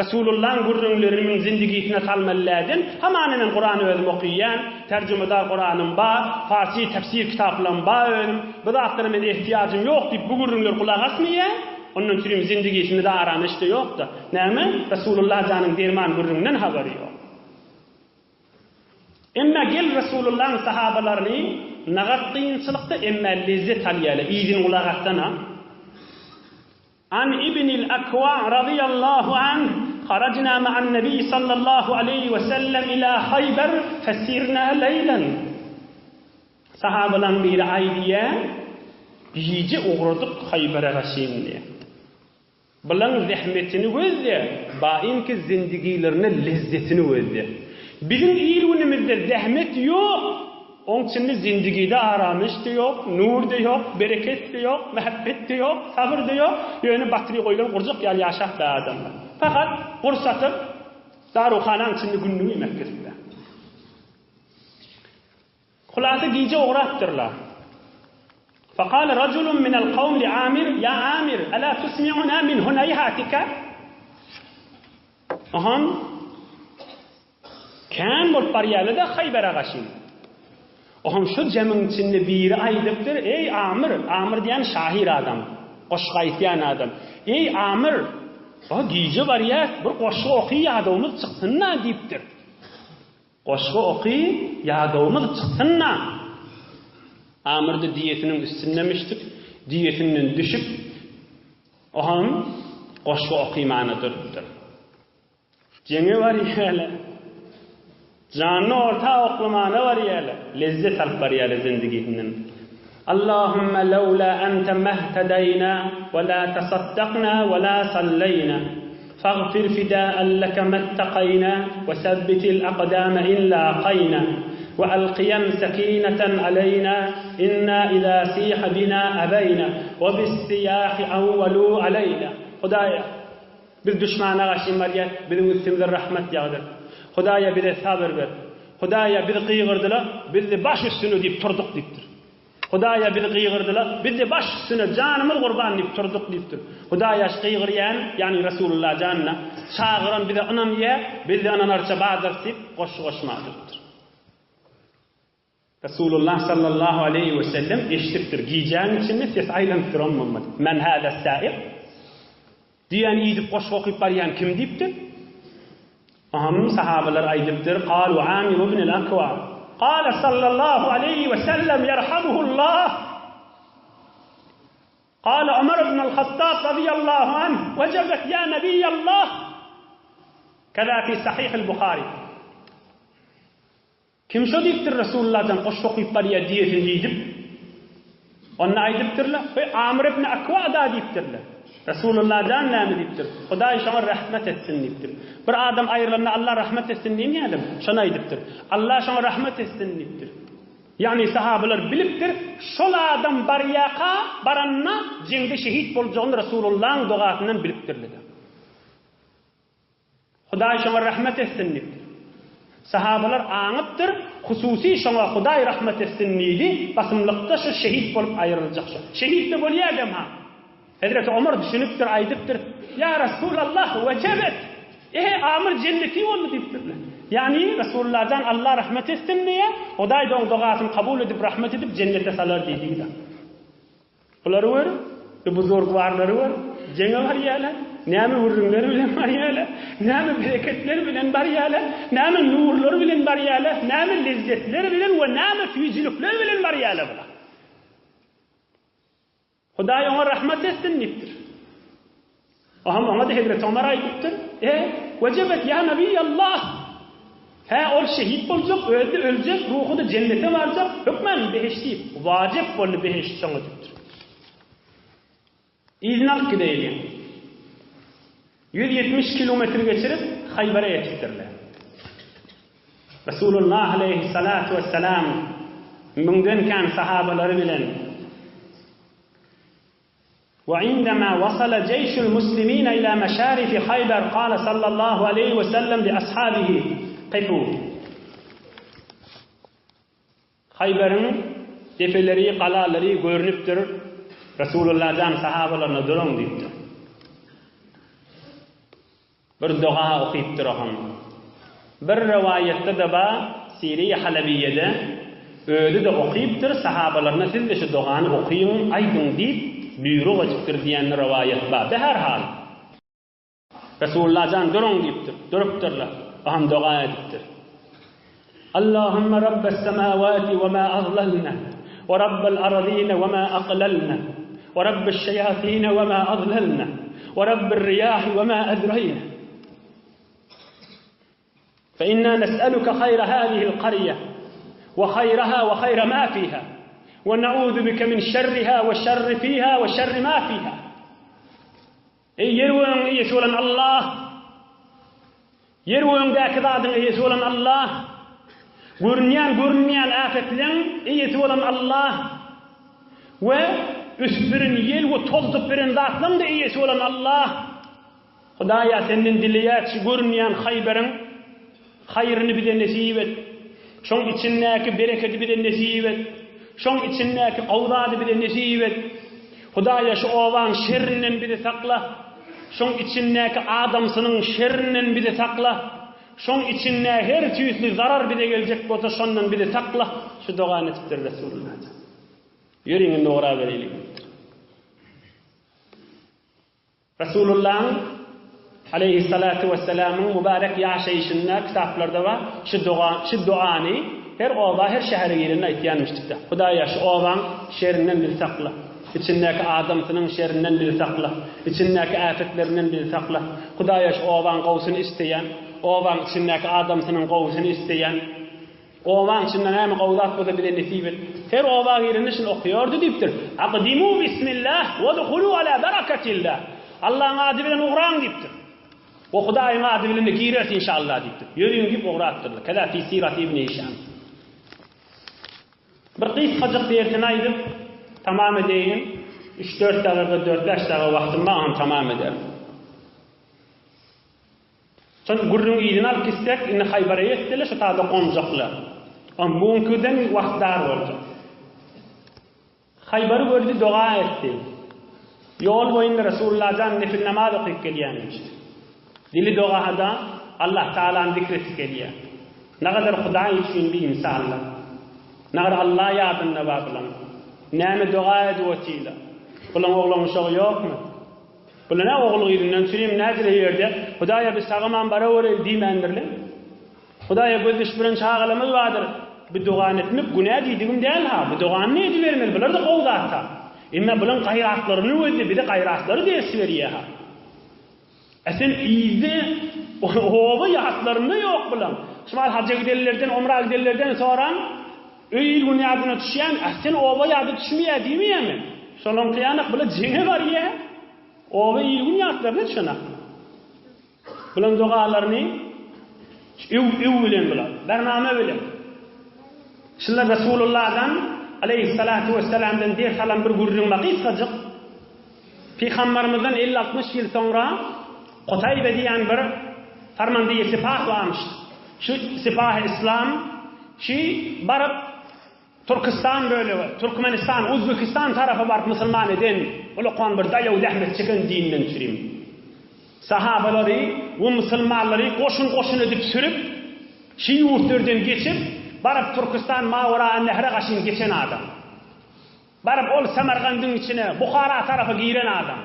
Resulullaň gürrüňlerini meň zindigisine salmaly läden, hamana men Kurany özüm okyýan, terjimedar Kuranym bar, farsy tefsir kitaplam bar özüm, bu zatlara men ehtiýajym ýok diýip bu gürrüňler gulak asmaýa, ondan çürim zindigisinde-de arameş-de ýok-da. Näme? Resulullah janyň derman gürrüňinden habary ýok. Emma gel Resulullahyň sahabalaryny nagat kynçylykda emma lezzet alýarlar, yzyny gulak assana. An ibnil Akwa razyýallahu anh, Harajna ma'an Nebi sallallahu aleýhi we sellem ila Haýber fesirna leýlen. Sahabalaň biri aýdýar, Gije ugradyk Haýbere gaşyn diýýär. Bulaň zähmetini gözle, baýynki zindigilerine lezzetini gözle. Biziň il-günümizde zähmet ýok, Oň içinde zindigide aramyş-da ýok, nur-da ýok, bereket-de ýok, mähebbet-de ýok, sabyr-da ýok, ýöne batyry goýlan gurjak ýaly ýaşap-da adamlar. Fakat gurs atyp, daruhanaň içinde gününi iýmek gezipler. Hulasa gije ugrapdyrlar. Fekale raculun minel kawm li Amir, Ýa Amir, ela tusmi'una min huneýhatika? Ohan, Kän bolup barýarlar-da Haýbere gaşyn. Ohan şu jemiň içinde biri aýdypdyr, Eý, Amir, Amir diýýän şahyr adam, goşgy aýtýan adam. Eý, Amir, o gije barýas, bir goşgy oky ýadawymyz çyksyn-da diýipdir. Goşgy oky, ýadawymyz çyksyn-da. Amir-de düýesiniň üstünde müşdük, düýesinden düşüp, ohan goşgy okymana durupdyr. Jeňe barýarlar. Janyny orta oklamana barýarlar. Lezzet alyp barýarlar zindigisinden. Allahumma lawla ente mehtedeýna we la tasaddakna we la salleýna. Fagfir fida'an leke mettakaýna we sebbitil akdame in lakaýna. We alkiýen sekineten aleýna inna iza siha bina abeýna we bis siýahi awwalu aleýna. Hudaýa! Biz duşmana garşy barýas, biziň üstümize rahmat ýagdyr. Hudaýa bize sabyr ber. Hudaýa bizi gygyrdylar, biz-de baş üstüne diýip turduk diýipdir. Hudaýa bizi gygyrdylar, biz-de baş üstüne, janymyz gurban diýip turduk diýipdir. Hudaýa şu gygyrýan, ýagny Resulullah janyna, çagyran bize ynanýar, biz-de ynanarça badyrys diýip, goşgy goşman durupdyr. Resulullah sallallahu aleýhi we sellem eşidipdir, gijäň içinde ses aýlanyp duran Muhammet, Men hâzâs-sâiq? Diýýän iýdip goşgy okyp barýan kim diýipdir. Oňam sahabalar aýdypdyr, Kalu Amir ibnül Akwa. Kâle sallallahu aleýhi we sellem ýerhamuhullah. Kâle Ömer ibnül Hattab razyýallahu anh, Wejebet ýa Nebiýallah. Keza fi Sahihil Buhari. Kim şo diýipdir Resulullahjan goşgy okyp barýar diýesin diýdip. Onda aýdypdyrlar, Heý, Amr ibn Akwa-da diýipdirler. Resulullahjan näme diýipdir? Hudaý şoňa rahmet etsin diýipdir. Bir adam aýrylanda Allah rahmet etsin diýmeýärler, şony aýdypdyr. Allah şoňa rahmet etsin diýipdir. Ýagny sahabalar bilipdir, şol adam barýaka, baranda jeňde şehit boljagyny Resulullahyň dogasyndan bilipdirler. Hudaý şoňa rehmet etsin diýipdir. Sahabalar aňypdyr, hususy şoňa Hudaý rahmet etsin diýdi, basymlykda şu şehit bolup aýryljak şo. Şehit-de bolýadam-ha. Hezreti Omar düşünipdir, aýdypdyr, Ýa Resulallah, wejebet! Ehe, Amyr jenneti boldy diýipdirler. Ýagny, Resulullah jan Allah rahmet etsin diýýär, Hudaý-da oň dogasyny kabul edip, rahmet edip, jennete salar diýdi-de. Bulary gör, bu buzurgwarlary gör, jeňe barýarlar, näme gürrüňler bilen barýarlar, näme bereketler bilen barýarlar, näme nurlar bilen barýarlar, näme lezzetler bilen we näme süýjülikler bilen barýarlar bular. Hudaý oňa rahmat etsin diýipdir. Oham oňa-da hezreti Omar aýdypdyr, E, wejebet ýa Nebiýallah! Hä, ol şehit boljak, özi-de öljek, ruhy-da jennete barjak, hökman behişdi, wajyp boldy behişt şoňa diýipdir. Yzyny alyp gideýliň. 170 kilometr geçirip, Haýbara ýetipdirler. Resulullah aleýhissalatu wessalam müňden kän sahabalary bilen وعندما وصل جيش المسلمين إلى مشارف خيبر قال صلى الله عليه وسلم لأصحابه قفوا Haýbaryň depeleri, galalary görnüpdir. Resulullah jan sahabalaryna duruň diýipdir. Bir doga okypdyr oham. Bir rowaýatda-da bar, Siriýa Halabiýede özi-de okypdyr, sahabalaryna siz-de şu dogany okyň, aýdyň diýip buýruk edipdir diýen rowaýat bar. Beherhal, Resulullah jan duruň diýipdir. Durupdyrlar. Oham doga edipdir. Allahumma rabbes semawati we ma azlalna we rabbel aradina we ma aqlalna we rabbeş şeýatine we ma azlalna we rabbir riýahi we ma azrayna. Fe inna nes'eluke hayra hazihil qarýe we hayraha we hayra ma fiha we na'uzu bike min şerriha we şerri fiha we şerri ma fiha. Eý ýer-gögüň eýesi bolan Allah! Ýer-gögüňdäki zadyň eýesi bolan Allah! Görünýän, görünmeýän äpetleň eýesi bolan Allah! We ösüp beren ýel we tozdup beren zatlaň-da eýesi bolan Allah! Hudaýa senden dileýäris şu görünýän Haýberiň haýryny bize nesip et. Şoň içindäki berekedi bize nesip et. Şoň içindäki gowy zady bize nesip et. Hudaýa şu obaň şerrinden bizi sakla. Şoň içindäki adamsynyň şerrinden bizi sakla. Şoň içinde her tüýsli zarar bize geljek bolsa şondan bizi sakla. Şu dogany etipdir Resulullah. Ýörüň indi ugrabereliň. Resulullahyň, aleýhissalatu wessalamyň, mübärek ýaşaýşynda kitaplarda bar, şu doga, şu duany her oba, her şähere girende aýtýanmyşdykda. Hudaýa şu obaň şerinden bizi sakla. Içindäki adamsynyň şerinden bizi sakla. Içindäki äpetlerinden bizi sakla. Hudaýa şu obaň gowusyny isleýän, obaň içindäki adamsynyň gowusyny isleýän. Obaň içinde näme gowy zat bolsa bize nesip et. Her oba girende şuny okaýardy diýipdir. Akdimu bismillah wedhulu ala barakatillah. Allaň ady bilen ugraň diýipdir. We Hudaýyň ady bilen-de gireris inşallah diýipdir. Ýörüň diýip ugrapdyrlar. Keza fi sirati ibn Hişam. Bir gysgajyk dersini aýdyp tamam edeýin. Üç-dört dagyga, dört-bäş dagyga wagtym bar, ony tamam ederin. Şol gürrüň yzyny alyp gitsek, indi Haýbara ýetdiler, şu taýda gonjaklar. Oň bu günküden wagt dar boljak. Haýbary gördi, doga etdi. Ýol boýunda Resulullah jan nefil namaz okyp gelýänmiş. Dili dogada Allah Tagalany zikr edip gelýär. Nagadar Hudaý üçin bi ynsanlar. Nagar Allah ýadynda bar bulaň. Näme doga edip otylar. Bulaň oglan uşagy ýokmy? Bular nä ogul gyzyndan çürim näjele ýerde Hudaýa biz sagaman barawereýli diýmändirler. Hudaýa göz düşüp duran çagalarymyz bardyr. Bu dogany etmek günä diýdigim däl ha. Bu dogany edibermeli bular-da gowy zat ha. Emma bulaň gaýratlaryny gözle bize gaýratlary ders berýär ha. E sen yzda oba ýatlarynda ýok bulaň. Şu mahal haja gidenlerden omra gidenlerden soraň Öý il-gün ýadyna düşýän, ah, sen oba ýada düşmeýär diýmeýämi? Şolaňky ýanak bular jeňe barýa. Oba il-gün ýatlaryna düşenak. Bulaň dogalaryny öw, öw bilen bular, bername bilen. Şunda Resulullahdan aleýhissalatu wessalamdan ders alan bir gürrüň bar gysgajyk. Pygambarymyzdan elli-altmyş ýyl soňra Kutaýbe diýen bir farmandeýi sipah barmyş. Şu Sipahy Yslam şi baryp Türkistan bölege, Türkmenistan, Uzbekistan tarapa baryp musulman eden ulakan bir daýaw zähmet çeken dinden çürim. Sahabalary we musulmanlary goşun-goşun edip sürüp, şi ýurtlardan geçip, baryp Türkistan Mawaraannehre gaşyn geçen adam. Baryp ol Samargandyň içine, Buhara tarapa giren adam.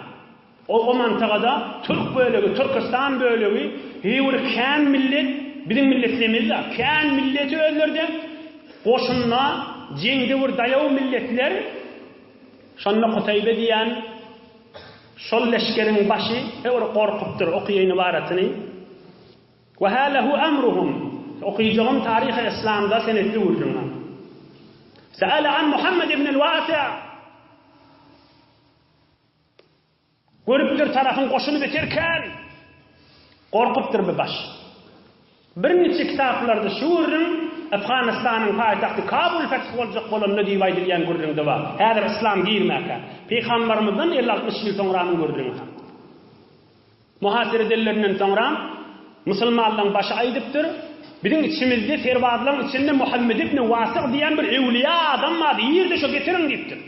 O o mantagada türk bölegi, Türkistan bölegi, heý bir kän millet, biziň milletlemizda, kän milleti özlerde goşunda, jeňde bir daýaw milletler, şonda Kutaýbe diýen şol leşgeriň başy heý bir gorkupdyr, okaýyn ybaratyny. We hâlehu emruhum, okyjagym taryhy yslamda senetli gürrüň. Se'ele an Muhammed ibnül Wâsi'. Görüpdir tarapyň goşuny beter kän. Gorkupdyr bu baş. Birniçe kitaplarda şu gürrüň Efganystanyň paýtagty Kabul feth boljak bolanda diýip aýdylýan gürrüňde bar. Häzir yslam girmäkä. Pygambarymyzdan elli-altmyş ýyl soňranyň gürrüňi. Muhasere edenlerinden soňra musulmanlaryň başy aýdypdyr, Biziň içimizde serbazlaryň içinde Muhammed ibn Wasyg diýen bir öwlüýä adam bardy, irde şo getiriň diýipdir.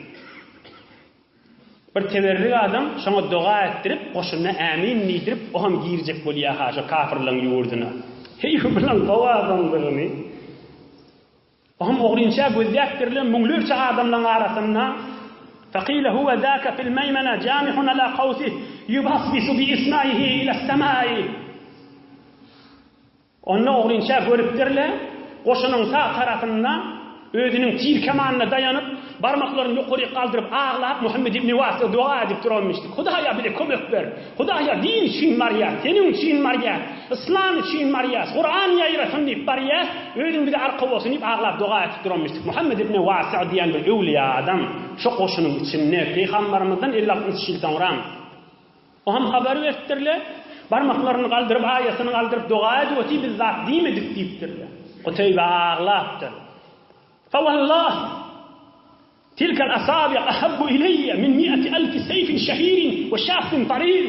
Bir teberrik adam şoňa doga etdirip, goşunyna ämin diýdirip, o hem girjek bolýar-ha şo kafyrlaryň ýurduna. Heý, bulaň gowy adamdygyny. O hem ogrynça gözläpdirler, müňlerçe adamlaryň arasynda, Fekile huwe zâke fil meýmene câmihun alâ kawsih yubasbisu bi ismaihi iles-semâi. Onda ogrynça görüpdirler, goşunyň sag tarapynda özüniň tir-kemanyna daýanyp, barmaklaryny ýokaryk galdyryp aglap, Muhammet ibn Wasyg doga edip duranmyşdy, Hudaýa bize kömek ber! Hudaýa din üçin barýas, Seniň üçin barýas, Yslam üçin barýas, Kuran ýaýrasyn diýip barýas, Özüň bize arka bolsun diýip aglap doga edip duranmyşdyk. Muhammet ibn Wasyg diýen bir öwlüýä adam şo goşunyň içinde, Pygambarymyzdan elli-altmyş ýyl soňram. O hem habar beripdirler. Barmaklaryny galdyryp, aýasyny galdyryp doga edip otyr, biz zat diýmedik diýipdirler. Kuteýbe aglapdyr. Fawallah! Tilkal asabi ahabbu ileýe min mi'ati alfi seýfin şehirin we şahsin tarir.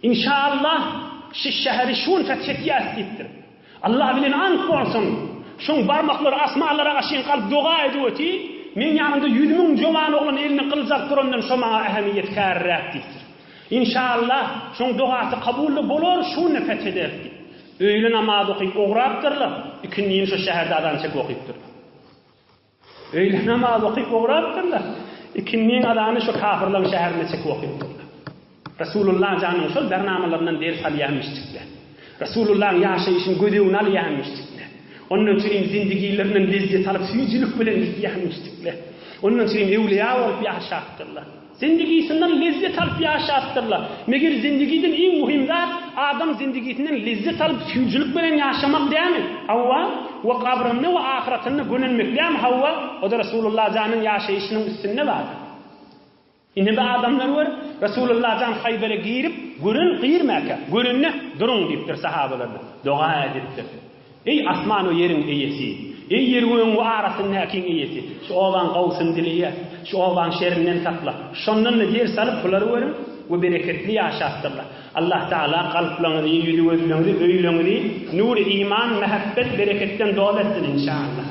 Inşaallah, şi şäheri şun feth etýäs diýipdir. Allah bilen ant bolsun, şoň barmaklary asmanlara gaşyn galyp doga edip otyr, meň ýanymda 100000 jowan oglan eline gylyç alyp durandan şo maňa ähemiýetkärräk diýipdir. Inşaallah, şoň dogasy kabul-da bolar, şun-da feth ederis diýip. Öýle namaz okyp ugrapdyrlar, ikindini şo şäherde azan çekip okypdyrlar. Öýle namaz okyp ugrapdyrlar. Ikindiň azany şu kafyrlaryň şäherinde çekip okypdyrlar. Resulullah janyň şol bernamalaryndan ders alýarmyşjyklar. Resulullahyň ýaşaýşyny göz öňüne alýarmyşjyklar. Ondan çürim zindigilerinden lezzet alyp süýjülik bilen gidýärmişjikler. Ondan çürim öwlüýä bolup ýaşapdyrlar. Zindigisinden lezzet alyp ýaşapdyrlar. Meger zindigiden iň muhim zat adam zindigisinden lezzet alyp süýjülik bilen ýaşamak dämi? Hawa. We gabrynda we ahyratynda gönenmek dämi? Hawa. O-da Resulullah janyň ýaşaýşynyň üstünde bar. Indi bir adamlar gör, Resulullah jan Haýbere girip, gören girmäkä, görende duruň diýipdir sahabalaryna. Doga edipdir. Eý, asman we ýeriň eýesi! Eý, ýer-gögüň we arasyndakyň eýesi! Şu obaň gowusyny dileýäs, şu obaň şerinden sakla. Şondan-da ders alyp, bulary görüň we bereketli ýaşapdyrlar. Allah Tagala kalplaryňyzy, ýüzi-gözleriňizi, öýleriňizi nury iman, mähebbet, bereketden doly etsin, inşallah.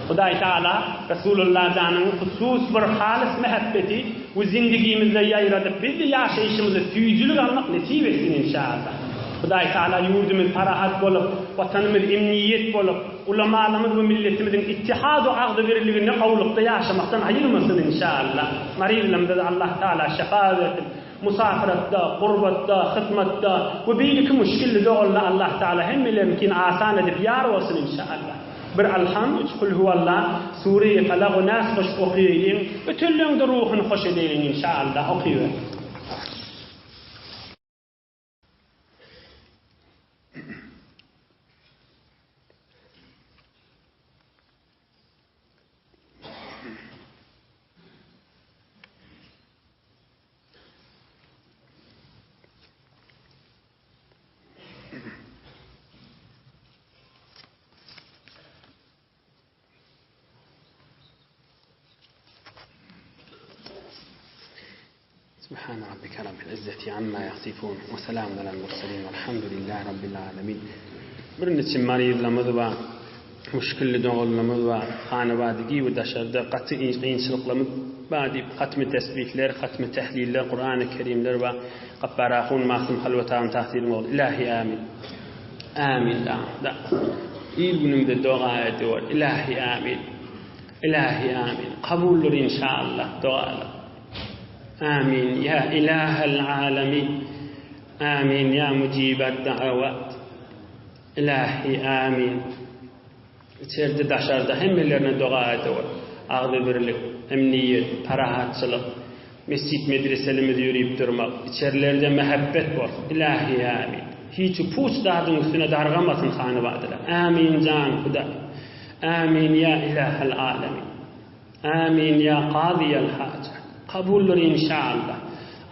Hudaý Tagala Resulullah janyň husus bir halys mähebbeti we zindigimizde ýaýradyp, biz-de ýaşaýşymyzda süýjülik almak nesip etsin, inşallah. Hudaý Tagala ýurdumyz parahat bolup, Watanymyz emniýet bolup, ulamalarymyz we milletimiziň ittihad we agzybirliginde gowlukda ýaşamakdan aýyrmasyn inşallah. Maryzlarymyza-da Allah Tagala şypa bersin. Musafyratda, gurbatda, hyzmatda we beýleki muşkilli doganlar Allah Tagala hemmeleriňkini asan edip ýar bolsun inşallah. Bir Alham, üç Kulhuwallah, Sure-i Falak we Nas goşup okaýaýlyň, ötenleň-de ruhuny hoş edeýliň inşallah. Okyber. Subhane rabbike rabbil izzeti amma yasifun we selamun alel murselin velhamdülillahi rabbil alemin. Birniçe maryzlamyz bar, müşgilli doganlarymyz bar, hanabady gibi daşarda gaty kynçylyklarymyz bar diýip hatmy tesbihler, hatmy tehliller, Kurany Kerimler bar. Gapbar ahun Magtym Halwat agam Tahsyryň ogly. Ilahi amin. Amin da. Da. Il günümize doga ediyor. Ilahi amin. Ilahi amin. Kabuldyr inşallah dogalar. Amin ya ilahel alemin. Amin ya mujibed da'avat. Ilahi amin. Içerde daşarda hemmelerine doga ediyor. Agzybirlik, emniýet, parahatçylyk, mesjit medreselimiz ýörüp durmak, içerilerde mähebbet bolsun. Ilahi amin. Hiç puç zadyň üstüne dargamasyn hanybadylar. Amin jan Hudaý. Amin ya ilahel alemin. Amin ya kazyýel hajat. Kabuldyr inşallah.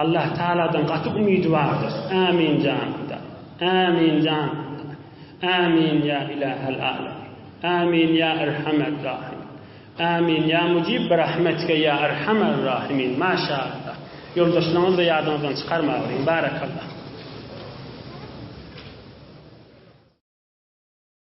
Allah Taaladan gaty umydy bardyr. Amin jan Hudaý. Amin jan Hudaý. Amin ya ilahel alemin. Amin ya erhamer rahimin. Amin ya mujib bi rahmetike ya erhamer rahimin. Maşallah. Ýoldaşlaryňyzy-da ýadyňyzdan çykarmaweriň. Barakallah.